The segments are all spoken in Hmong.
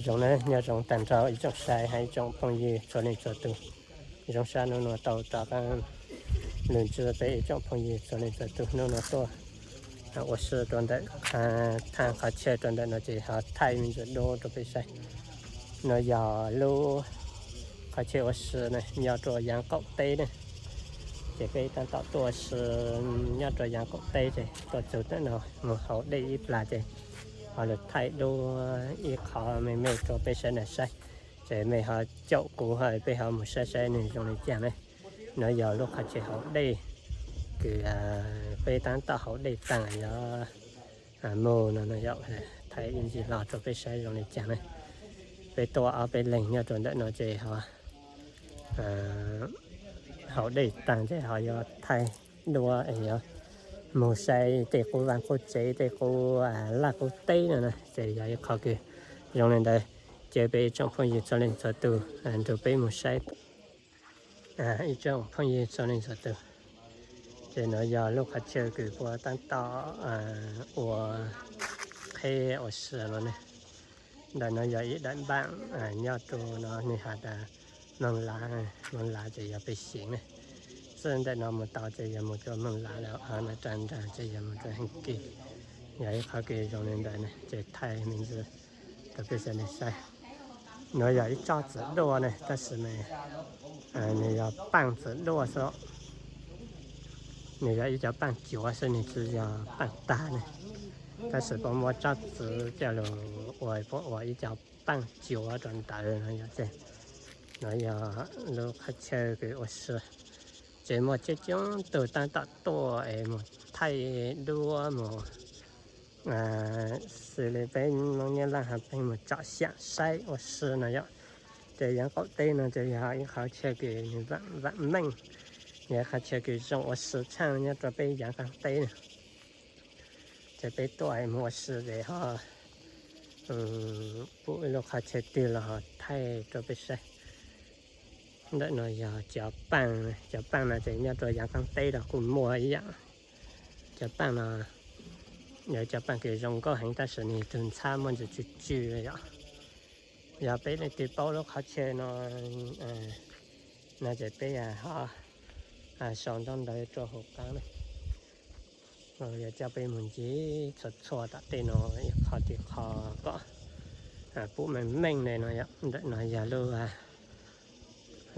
Zoo, nyob zoo tag nrho ib tsoom saib hab ib tsoom phooj ywg txhua leej txhua tug. Zoo sab nub nua tau rov qab lug ntsib peb ib tsoom phooj ywg txhua leej txhua tug nub nua tuaj ua si rua ntawm thaaj qhov chaw rua ntawm no ces ho thaij me ntsis dua rua peb saib. Nov yog lub qhov chaw ua si nyob rua Yaav Qaum teb ne. Ces peb taab tom tuaj ua si nyob rua Yaav Qaum teb ces tuaj txug ntawm no moog haus dej ib plag ces ho lug thaij dua ib qho me me rua peb sawv daws saib. Ces mej ho caum kuv ho peb ho moog saib saib nwg zoo le caag ne. Nov yog lub qhov chaw haus dej kws peb taab tom haus dej taag yog moog no no yog thaij ib ntsis lug rua peb saib zoo le caag ne. Peb tuaj ob peb leeg nyob rua ntawm no ces ho haus dej taag ces ho yuav thaij dua es yuav moog saib tej qub vaaj qub tsev tej qub laj qub teb no na ces yog ib qho kws zoo le ntawd. Ces peb ib tsoom phooj ywg txhua leej txhua tug nrug peb moog saib ib tsoom phooj ywg txhua leej txhua tug. Ces nov yog lub qhov chaw kws puab taab tom ua qheb ua si no ne. Ntawm no yog ib daim npaaj nyob rua no nwg has tas Moog Lav, Moog Lav ces yog peb xeev ne. Xwb ntawm no moog tau ces yog moog rua Moog Lav lawm, ho nov rua nraag ces yog moog rua Heej Kis. Yog ib qhov kws zoo le ntawd ne ces thaij me ntsis rua peb sawv daws saib. Nov yog ib tsob txiv duaj ne tab sis mas nwg yog paaj txiv duaj xwb. Nwg yog ib cov paaj cuav xwb, nwg tsi yog paaj tag ne. Tab sis puab muab tsob txiv coj lug ua, puab ua ib cov paaj cuav rua ntawd no yog. Nov yog lub qhov chaw kws ua si, ces muaj coob coob tug taab tom tuaj es moog thaij duab moog xws le peb Moob Nyab Laj ho pheej moog tsom xyaam saib ua si no yom. Ces Yaav Qaum teb no ces yog ib qhov chaw kws vaam meej, yog ib qhov chaw kws zoo ua si tshaaj nyob rua peb Yaav Qaum teb no. Ces peb tuaj moog ua si es ho pum ib lub qhov chaw twg los ho thaij rua peb saib. Ntawm no yog cov paaj, cov paaj no ces nyob rua Yaav Qaum teb los kuj muaj ib yam. Cov paaj no yog cov paaj kws zoo nkauj heev tab sis nwg tug ntxhab muaj ntsis tsw tsw yom. Yog peb leej twg paub lub qhov chaw no no ces peb ho sau ntaub ntawv rua huv qaab na. Yog coj peb moog ncig txhua txhua tom tej no ib qho tib qho kom pum meej meej le no yom. Ntawm no yog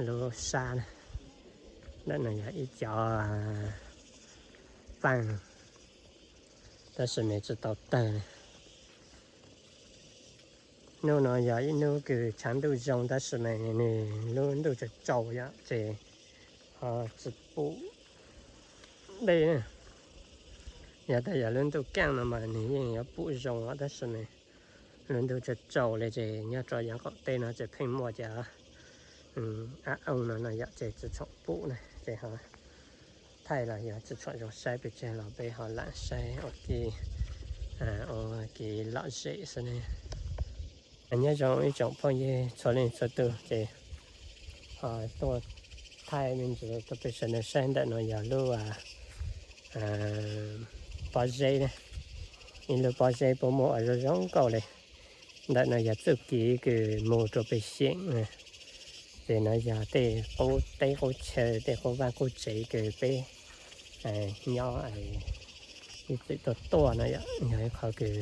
lub sab na. Ntawm no yog ib cov paaj tab sis nwg tsi tau tawg. Nub no yog ib nub kws tshav ntuj zoo tab sis mas nwg lub ntuj tsaus tsaus yom ces ho tsi pum dej. Yog tas yog lub ntuj kaaj no mas nwg yeej yuav pum zoo tab sis mas lub ntuj tsaus tsaus le ces nyob rua Yaav Qaum teb no ces pheej muaj cov a ooj no no yom ces tsi tshuam pum na ces ho thaij los yog tsi tshuam zoo saib pes tsawg los peb ho lam saib ua ke, ua ke lom zem xwb ne. Nyob zoo ib tsoom phooj ywg txhua leej txhua tug ces ho tuaj thaij me ntsis rua peb sawv daws saib. Ntawm no yog lub pob zeb na, ib lub pob zeb puab muab ua zoo zoo nkauj le. Ntawm no yog txuj kev kws moog rua peb xyeem, ces no yog tej qub teb qub chaw tej qub vaaj qub tsev kws peb nyob ib txwm tuaj tuaj no yog ib qho kws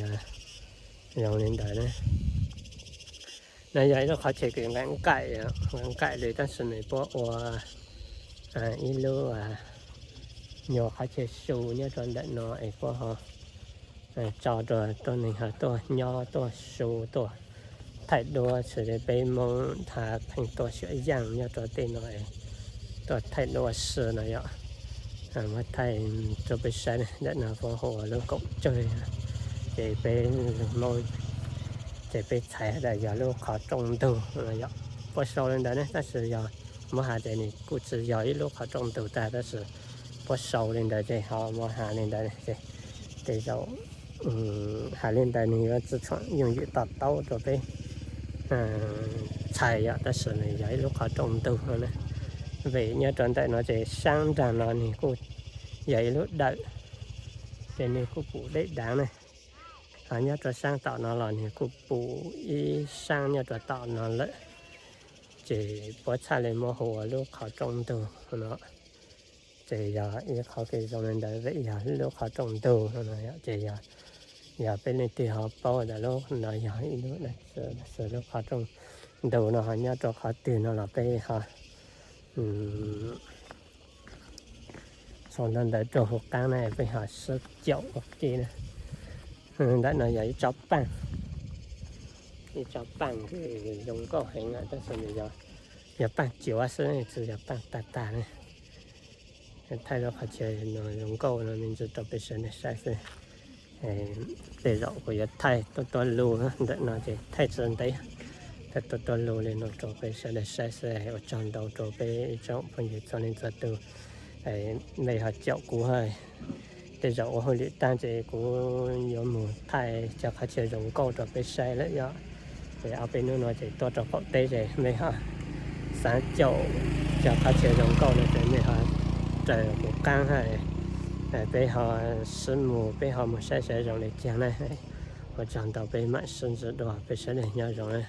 zoo le ntawd na. No yog ib lub qhov chaw kws nqaim nqaim, nqaim nqaim le tab sis mas puab ua ib lub nyuag qhov chaw su nyob rua ntawm no es puab ho tso rua tuab neeg ho tuaj nyob tuaj su tuaj thaij duab xws le peb Moob thav pheej tuaj xyuam yaaj nyob rua tej no es tuaj thaij duab ua si no yom. Muab thaij rua peb saib, ntawm no puab hu ua lub kaum tsawg, ces peb lug Moob ces peb txhais has tas yog lub qhov rooj ntug no yom. Puab sau le ntawd ne tab sis yog muab has ces nws kuj tsi yog ib lub qhov rooj ntug tag tab sis puab sau le ntawd ces ho muab has le ntawd ces tej zaum has le ntawd nws yuav tsi tshuam yooj yim to taub rua peb txhais yom, tab sis nws yog ib lub qhov rooj ntug no na. Vim nyob rua ntawm no ces saab nraag no nws kuj yog ib lub dawm, ces nws kuj pum dej daav na. Ho nyob rau saab tom no los nwg kuj pum ib saab nyob rau tom no lawm, ces puab txhaj le muab hu ua lub qhov rooj ntug no. Ces yog ib qhov kev zoo le ntawd vim yog lub qhov rooj ntug no, ces yog peb leej twg ho paub tas lub no yog ib lub, lub qhov rooj ntug no ho nyob rau qhov twg no los peb ho sau ntawv ntawd rau hauv qaab na, peb ho sib caum ua ke na. Ntawm no yog ib tsob paaj, ib tsob paaj zoo nkauj heev, tab sis yog paaj cuav xwb, tsis yog paaj tag tag ne. Thaij lub qhov chaw no zoo nkauj no me ntsis rau peb sawv daws saib xwb. Tej zaum kuv yuav thaij tuab tuab lug, ntawm no ces thaij tsis ntev, thaij tuab tuab lug li no rau peb sawv daws saib xwb. Ua tsaug ntau rau peb ib tsoom phooj ywg txhua leej txhua tug, mej ho caum kuv. Tej zaum ua hauj lwm taag ces kuv yuav mus thaij cov qhov chaw zoo nkauj rau peb saib lawm yom. Ces ob peb hnub no ces tuaj rau qaum teb ces mej ho xaav caum cov qhov chaw zoo nkauj no ces mej ho raws kuv qaab hab peb ho sib mus, peb ho mus saib saib zoo le caag na. Ua tsaug ntau, peb maam sib ntsib dua, peb sawv daws nyob zoo na.